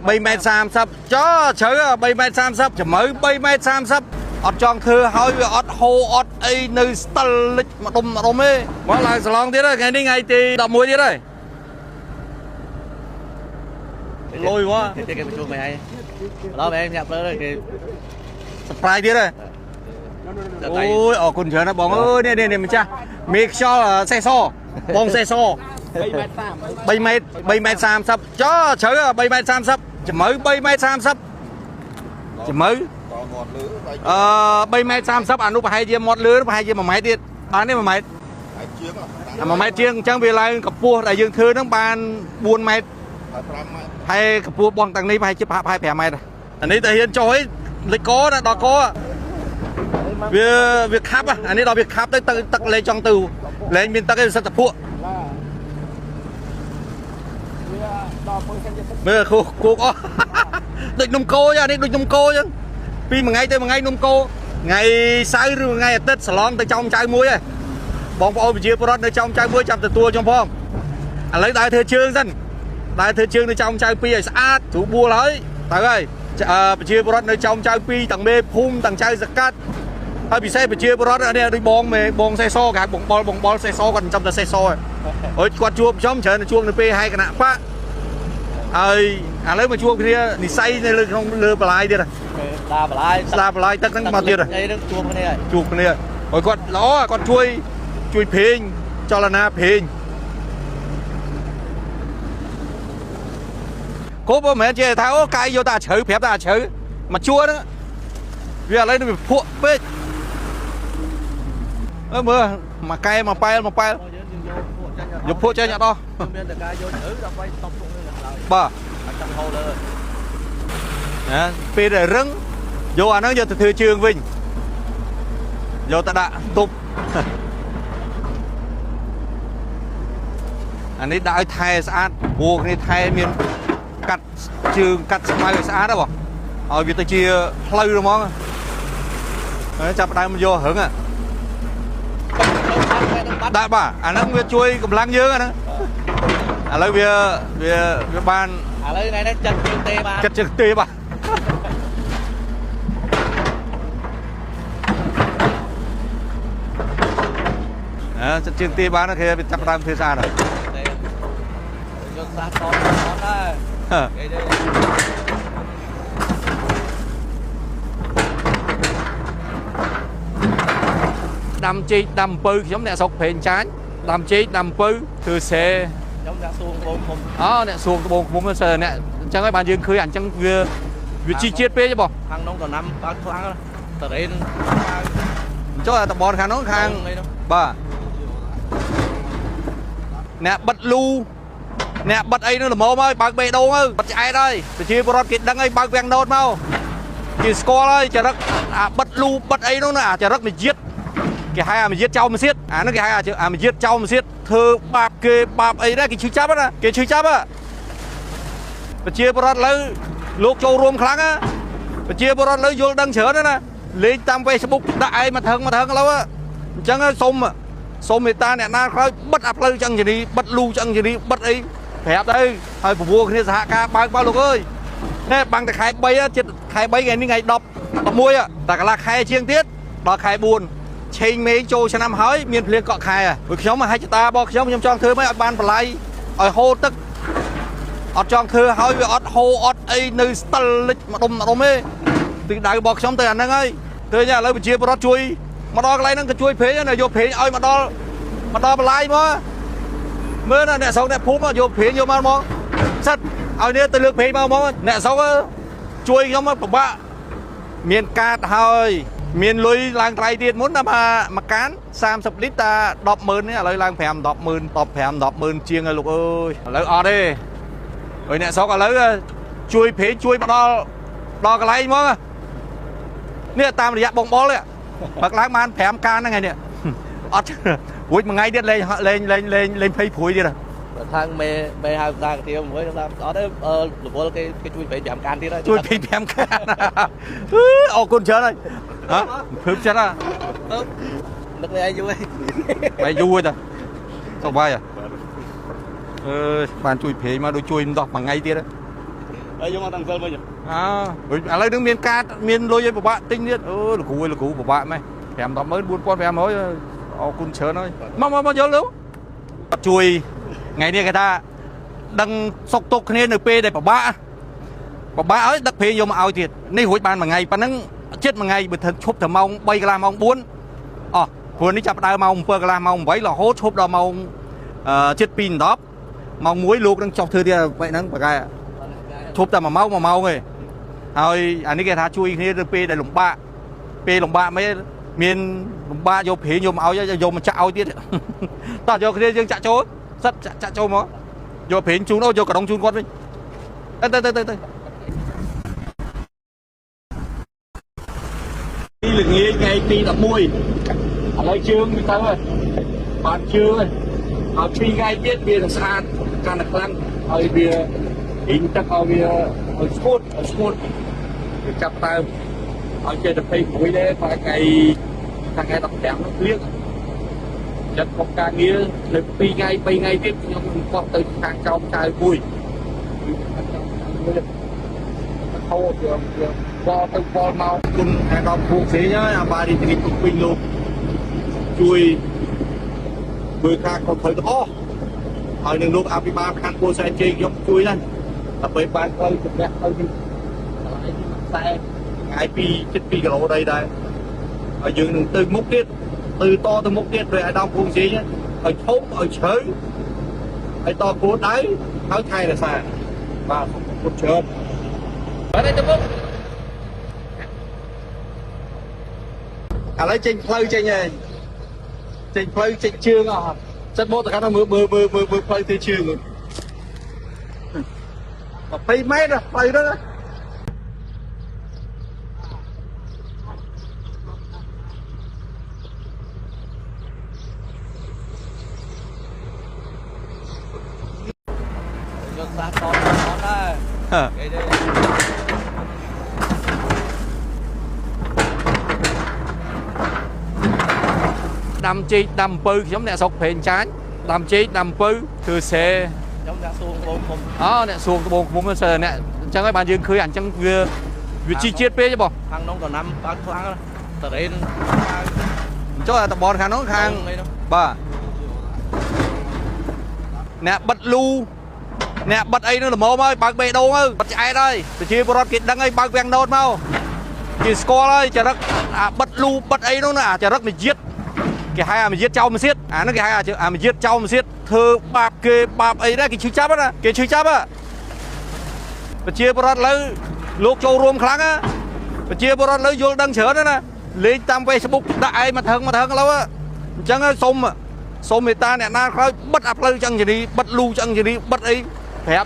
3ម៉ែត្រ30ចោជ្រៅ3ម៉ែត្រ30ជំៅ3ម៉ែត្រ30អត់ចង់ធ្វើហើយវាអត់ហូរអត់អីនៅស្ទិលលិចម្ដុំម្ដុំទេមកឡើងសឡងទៀតហើយថ្ងៃនេះថ្ងៃទី11ទៀតហើយលុយមក គេមកជួបមិនហើយដល់មែនញាក់ភ្លើគេ សប្រាយទៀតហើយអូយអរគុណច្រើនណាស់បងអើយនេះនេះម្ចាស់មេខ្យល់សេះសបងសេះស3ម៉ែត្រ3ម៉ែត្រ30ចោជ្រៅ3ម៉ែត្រ30ជំៅ3ម៉ែត្រ30ជំៅ3ម៉ែត្រ30អានោះប្រហែលជាមាត់លើប្រហែលជា1ម៉ែត្រទៀតបានទេ1ម៉ែត្រ1ម៉ែត្រជាងអញ្ចឹងវាឡើងកម្ពស់ដែលយើងធ្វើហ្នឹងបាន4ម៉ែត្រហើយកម្ពស់បងទាំងនេះប្រហែលជា5ម៉ែត្រអានេះតែហ៊ានចុះអីលិចកណាដល់កវាខាប់អានេះដល់វាខាប់ទៅទឹកលេងចង់ទៅលេងមានទឹកឯងសិតតភក់មើលគោកអស់ដូចនំគោអានេះដូចនំគោអញ្ចឹងពីមួយថ្ងៃទៅមួយថ្ងៃនំគោថ្ងៃសៅរ៍ឬថ្ងៃអាទិត្យសឡងទៅចោមចៅមួយហ៎បងប្អូនប្រជាពលរដ្ឋនៅចោមចៅមួយចាំទទួលខ្ញុំផងឥឡូវដើរធ្វើជើងសិនដើរធ្វើជើងនៅចោមចៅពីរឲ្យស្អាតស្រួលបួលហើយទៅហើយប្រជាពលរដ្ឋនៅចោមចៅពីរទាំងមេភូមិទាំងចៅសកាត់ហើយពិសេសប្រជាពលរដ្ឋនេះដូចបងមេបងសេះសគេហៅបងបលសេះសគាត់ចាំតែសេះសហើយគាត់ជួបខ្ញុំច្រើនជួបនៅពេលហែគណៈបកហើយឥឡូវមកជួបគ្នានិស័យនៅលើក្នុងលើបន្លាយទៀតស្ដាបន្លាយទឹកហ្នឹងមកទៀតអីហ្នឹងជួបគ្នាហើយជួបគ្នាហើយគាត់ល្អគាត់ជួយព្រេងចលនាព្រេងគប់មិនមែនជាថាអូកាយយកតែអាជ្រៅប្រាប់តែអាជ្រៅមកជួហ្នឹងវាឥឡូវនេះវាភក់ពេកអើមើលមកកែមកប៉ែលមកប៉ែលយកភក់ចេញអត់ដោះមានតែការយកជ្រៅដើម្បីតបពួកនេះឡើយបាទអត់ចង់ហូរលើណាពេលដែលរឹងយកអាហ្នឹងយកទៅធ្វើជើងវិញយកទៅដាក់ទប់អានេះដាក់ឲ្យថែស្អាតព្រោះគ្នាថែមានកាត់ជើងកាត់ស្មៅឲ្យស្អាតហ៎បងឲ្យវាទៅជាផ្លូវហ្មងចាប់ដើមយករឹងដាក់បាទអាហ្នឹងវាជួយកម្លាំងយើងហ្នឹងឥឡូវវាវាបានឥឡូវថ្ងៃនេះចិត្តជើងទេបាទចិត្តជើងទេបាទអើចិត្តជើងទេបានគេចាប់ដើមធ្វើស្អាតហើយ យកសាសតតដែរគេទេដាំចេកដាំអំពៅខ្ញុំអ្នកស្រុកព្រែងចាញ់ដាំចេកដាំអំពៅធ្វើស្រែ ខ្ញុំអ្នកសួងត្បូងឃុំអូអ្នកសួងត្បូងឃុំសើអ្នកអញ្ចឹងហើយបានយើងឃើញអញ្ចឹងវាជីជាតិពេកបង ខាងនោះក៏ណាំបើខ្លាំងតរេនអញ្ចឹងតបនខាងនោះខាងបាទអ្នកបិទលូអ្នកបិទអីនោះល្មមហើយបើកបេះដូងទៅបិទឆ្អែតហើយប្រជាពលរដ្ឋគេដឹងហើយបើកវាំងណូតមកគេស្គាល់ហើយចរិតអាបិទលូបិទអីនោះណាអាចរិតមជាតិគេហៅអាមជាតិចោលមសៀតអានោះគេហៅអាមជាតិចោលមសៀតធ្វើបាបគេបាបអីដែរគេឈឺចាប់ណាគេឈឺចាប់ប្រជាពលរដ្ឋលើលោកចូលរួមខ្លាំងណាប្រជាពលរដ្ឋលើយល់ដឹងច្រើនណាលេងតាម Facebook ដាក់ឯងមកថឹងឥឡូវអញ្ចឹងសូមមេត្តាអ្នកណាក្រោយបិទអាផ្លូវឆ្អឹងជំនីបិទលូឆ្អឹងជំនីបិទអីប្រាប់ទៅហើយពវគ្នាសហការបើកបើលោកអើយនេះបាំងតែខែ3ចិត្តខែ3ថ្ងៃនេះថ្ងៃ10 11តែកន្លះខែជាងទៀតដល់ខែ4ឆេងមេចូលឆ្នាំហើយមានភ្លៀងកក់ខែព្រោះខ្ញុំហេតុតារបស់ខ្ញុំខ្ញុំចង់ធ្វើម៉េចឲ្យបានបន្លាយឲ្យហូរទឹកអត់ចង់ធ្វើហើយវាអត់ហូរអត់អីនៅស្ទិលលិចម្ដុំម្ដុំទេទិសដៅរបស់ខ្ញុំទៅអាហ្នឹងហើយឃើញឥឡូវប្រជាពលរដ្ឋជួយមកដល់កន្លែងហ្នឹងក៏ជួយព្រេងណាយកព្រេងឲ្យមកដល់បន្លាយមកមើលណាអ្នកស្រុកអ្នកភូមិយកព្រេងយកមកហ្មងសិតឲ្យនេះទៅលើកព្រេងមកហ្មងអ្នកស្រុកជួយខ្ញុំពិបាកមានកាតហើយមានលុយឡើងថ្លៃទៀតមុនណាមួយកាន30លីត្រតា100000នេះឥឡូវឡើង5 100,000 15 100,000ជាងហើយលោកអើយឥឡូវអត់ទេហើយអ្នកស្រុកឥឡូវជួយព្រេងជួយមកដល់កន្លែងហ្មងនេះតាមរយៈបងបលនេះបើកឡើងបាន5កានហ្នឹងហើយនេះអត់រួចមួយថ្ងៃទៀតលេងលេងលេងលេងលេងភ័យព្រួយទៀត ខាងមេហៅតាកាទៀវមួយខ្ញុំថាអត់ទេរវល់គេជួយព្រេង5កានទៀតហើយជួយព្រេង5កានអរគុណច្រើនហើយហ៎ភើបចិត្តហ៎ ទៅនឹកឯងយូរហើយ បែយូរហើយតាសុខបាយអើយបានជួយព្រេងមកដូចជួយមិនដោះមួយថ្ងៃទៀត ហើយយកមកតាំងសិលវិញ អើឥឡូវនឹងមានការមានលុយឲ្យពិបាកទិញទៀតអូលោកគ្រូលោកគ្រូពិបាកម៉េះ5 14500អរគុណច្រើនហើយមកមកមកយល់ទៅជួយថ្ងៃនេះគេថាដឹងសុកទុកគ្នានៅពេលដែលពិបាកពិបាកហើយដឹកប្រេងយកមកឲ្យទៀតនេះរួចបានមួយថ្ងៃប៉ណ្ណឹងចិត្តមួយថ្ងៃបើធ្វើឈប់តែម៉ោង3កន្លះម៉ោង4អស់ព្រោះនេះចាប់ដើមម៉ោង7កន្លះម៉ោង8រហូតឈប់ដល់ម៉ោងជិត2 10ម៉ោង1លោកនឹងចុះធ្វើទៀតបែបហ្នឹងប្រកែឈប់តែ1ម៉ោង1ម៉ោងទេហើយអានេះគេថាជួយគ្នាទៅពេលដែលលំបាកពេលលំបាកមិនមានលំបាកយកព្រាងយកមកឲ្យយកមកចាក់ឲ្យទៀតតោះយកគ្នាយើងចាក់ចូលសិតចាក់ចូលមកយកព្រាងជូនអូយកកដងជូនគាត់វិញទៅទៅទៅទៅទីល្ងាចថ្ងៃទី11ឥឡូវជើងទៅហើយបានជើងហើយហើយ2ថ្ងៃទៀតវានឹងស្អាតកាន់តែខ្លាំងហើយវារីងទឹកឲ្យវាឲ្យស្ងួតឲ្យស្ងួតវាចាប់ដើមឲ្យចេះតែ26ដែរតែថ្ងៃថ្ងៃ15នោះភ្លៀងចិត្តខុសការងារនៅ2ថ្ងៃ3ថ្ងៃទៀតខ្ញុំនឹងបោះទៅខាងចោមចៅមួយគឺខាងចោមចៅមួយខោវាវាបទៅបលមកគុណអាដាមភូផ្សេងហើយអាបារីទីនេះពេញលោកជួយមើលការខុសត្រូវទាំងអស់ហើយនឹងលោកអភិបាលខណ្ឌពោធិ៍សែនជ័យខ្ញុំជួយដែរដើម្បីបានផ្លូវជំនះផ្លូវនេះកន្លែងនេះខ្សែថ្ងៃពី7គីឡូដីដែរហើយយើងនឹងទៅមុខទៀតទៅតទៅមុខទៀតដោយអាដាមភូផ្សេងឲ្យធំឲ្យជ្រៅឲ្យតគោលដៅហើយថែរក្សាបាទសូមអរគុណច្រើនបាទទៅមុខឥឡូវចេញផ្លូវចេញហើយចេញផ្លូវចេញជើងអស់ចិត្តបោតទៅកាន់មើលមើលមើលមើលផ្លូវទៅជើង20ម៉ែត្រផ្លូវហ្នឹង យកសាតតដែរគេទេ ដាំចេកដាំអំពៅខ្ញុំអ្នកស្រុកព្រែងចាញ់ដាំចេកដាំអំពៅធ្វើស្រែ ខ្ញុំអ្នកសួងត្បូងឃុំអូអ្នកសួងត្បូងឃុំសើអ្នកអញ្ចឹងហើយបានយើងឃើញអញ្ចឹងវាវាជីជាតិពេកទេបង ខាងនោះក៏ណាំបើកខ្លាំងតរ៉េនចុះអាតំបន់ខាងនោះខាងបាទអ្នកបិទលូអ្នកបិទអីនោះល្មមហើយបើកបេះដូងទៅបិទឆ្អែតហើយប្រជាពលរដ្ឋគេដឹងហើយបើកវាំងណូតមកគេស្គាល់ហើយចរិតអាបិទលូបិទអីនោះណាចរិតមយាទគេហៅអាមយាទចៅមសៀតអានោះគេហៅអាមយាទចៅមសៀតធ្វើបាបគេបាបអីដែរគេឈឺចាប់ណាគេឈឺចាប់ប្រជាពលរដ្ឋលើលោកចូលរួមខ្លាំងណាប្រជាពលរដ្ឋលើយល់ដឹងច្រើនណាលេងតាម Facebook ដាក់ឯងមកថឹងមកថឹងឥឡូវអញ្ចឹងសូមសូមមេត្តាអ្នកណាក្រោយបិទអាផ្លូវឆ្អឹងជនីបិទលូឆ្អឹងជនីបិទអីប្រាប់